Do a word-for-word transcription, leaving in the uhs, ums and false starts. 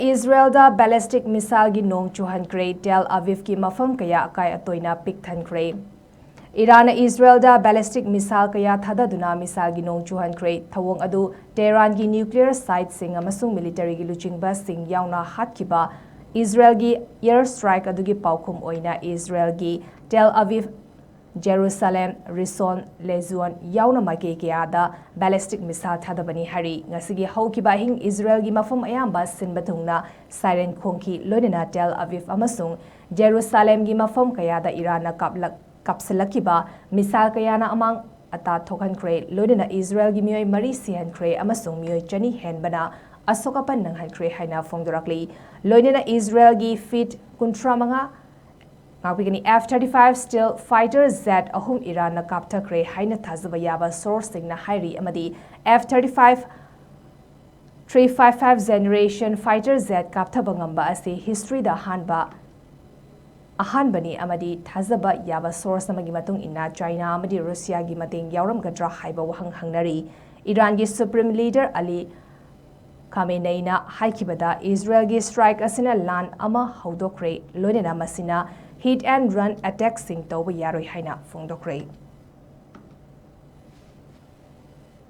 ꯏꯖꯔꯦꯜꯗ ballistic missileꯒꯤ ꯅꯣꯡ ꯆꯨꯍꯟꯈ꯭ꯔꯦ꯫ ꯇꯦꯜ ꯑꯕꯤꯕꯀꯤ ꯃꯐꯝ ꯀꯌꯥ ꯑꯀꯥꯏ ꯑꯇꯣꯏꯅ ꯄꯤꯛꯊꯟꯈ꯭ꯔꯦ꯫ ꯏꯔꯥꯟꯅ ꯏꯖꯔꯦꯜꯗ ballistic missile ꯀꯌꯥ ꯊꯥꯗꯗꯨꯅ missileꯒꯤ ꯅꯣꯡ ꯆꯨꯍꯟꯈ꯭ꯔꯦ꯫ ꯊꯧꯑꯣꯡ ꯑꯗꯨ ꯇꯦꯍꯔꯥꯟꯒꯤ nuclear siteꯁꯤꯡ ꯑꯃꯁꯨꯡ militaryꯒꯤ ꯂꯨꯆꯤꯡꯕꯁꯤꯡ ꯌꯥꯎꯅ ꯍꯥꯠꯈꯤꯕ ꯏꯖꯔꯦꯜꯒꯤ air strike ꯑꯗꯨꯒꯤ ꯄꯥꯎꯈꯨꯝ ꯑꯣꯏꯅ ꯏꯖꯔꯦꯜꯒꯤ ꯇꯦꯜ ꯑꯕꯤꯕ, ꯖꯦꯔꯨꯁꯥꯂꯦꯝ, ꯔꯤꯁꯣꯟ ꯂꯦꯖꯤꯌꯣꯟ ꯌꯥꯎꯅ ꯃꯥꯏꯀꯩ ꯀꯌꯥꯗ ballistic missile ꯊꯥꯗꯕꯅꯤ ꯍꯥꯏꯔꯤ꯫ ꯉꯁꯤꯒꯤ ꯍꯧꯈꯤꯕ ꯑꯍꯤꯡ ꯏꯖꯔꯦꯜꯒꯤ ꯃꯐꯝ ꯑꯌꯥꯝꯕ ꯁꯤꯟꯕ ꯊꯨꯡꯅ siren ꯈꯣꯡꯈꯤ, ꯂꯣꯏꯅꯅ ꯇꯦꯜ ꯑꯕꯤꯕ ꯑꯃꯁꯨꯡ ꯖꯦꯔꯨꯁꯥꯂꯦꯝꯒꯤ ꯃꯐꯝ ꯀꯌꯥꯗ ꯏꯔꯥꯟꯅ ꯀꯥꯞꯂꯛ-, ꯀꯥꯞꯁꯤꯜꯂꯛꯈꯤꯕ missile ꯀꯌꯥꯅ ꯑꯃꯥꯡ ꯑꯇꯥ ꯊꯣꯛꯍꯟꯈ꯭ꯔꯦ, ꯂꯣꯏꯅꯅ ꯏꯖꯔꯦꯜꯒꯤ ꯃꯤꯑꯣꯏ ꯃꯔꯤ ꯁꯤꯍꯟꯈ꯭ꯔꯦ ꯑꯃꯁꯨꯡ ꯃꯤꯑꯣꯏ ꯆꯅꯤ ꯍꯦꯟꯕꯅ ꯑꯁꯣꯛ ꯑꯄꯟ ꯅꯪꯍꯟꯈ꯭ꯔꯦ ꯍꯥꯏꯅ ꯐꯣꯡꯗꯣꯔꯛꯂꯤ꯫ ꯂꯣꯏꯅꯅ ꯏꯖꯔꯦꯜꯒꯤ feet ꯀꯨꯟꯊ꯭ꯔꯥ ꯃꯉꯥ ꯉꯥꯛꯄꯤꯒꯅꯤ꯫ F thirty-five stealth fighter jet ꯑꯍꯨꯝ ꯏꯔꯥꯟꯅ ꯀꯥꯞꯊꯈ꯭ꯔꯦ ꯍꯥꯏꯅ ꯊꯥꯖꯕ ꯌꯥꯕ sourceꯁꯤꯡꯅ ꯍꯥꯏꯔꯤ, ꯑꯃꯗꯤ F thirty-five three five five generation fighter jet ꯀꯥꯞꯊꯕ ꯉꯝꯕ ꯑꯁꯤ historyꯗ ꯑꯍꯥꯟꯕ, ꯑꯍꯥꯟꯕꯅꯤ, ꯑꯃꯗꯤ ꯊꯥꯖꯕ ꯌꯥꯕ source ꯑꯃꯒꯤ ꯃꯇꯨꯡ ꯏꯟꯅ China ꯑꯃꯗꯤ Russiaꯒꯤ ꯃꯇꯦꯡ ꯌꯥꯎꯔꯝꯒꯗ꯭ꯔꯥ ꯍꯥꯏꯕ ꯋꯥꯍꯪ ꯍꯪꯅꯔꯤ꯫ ꯏꯔꯥꯟꯒꯤ supreme leader Ali ꯈꯥꯃꯦꯅꯩꯅ ꯍꯥꯏꯈꯤꯕꯗ, ꯏꯖꯔꯦꯜꯒꯤ strike ꯑꯁꯤꯅ ꯂꯥꯟ ꯑꯃ ꯍꯧꯗꯣꯛꯈ꯭ꯔꯦ, ꯂꯣꯏꯅꯅ ꯃꯁꯤꯅ hit and run attackꯁꯤꯡ ꯇꯧꯕ ꯌꯥꯔꯣꯏ ꯍꯥꯏꯅ ꯐꯣꯡꯗꯣꯛꯈ꯭ꯔꯦ꯫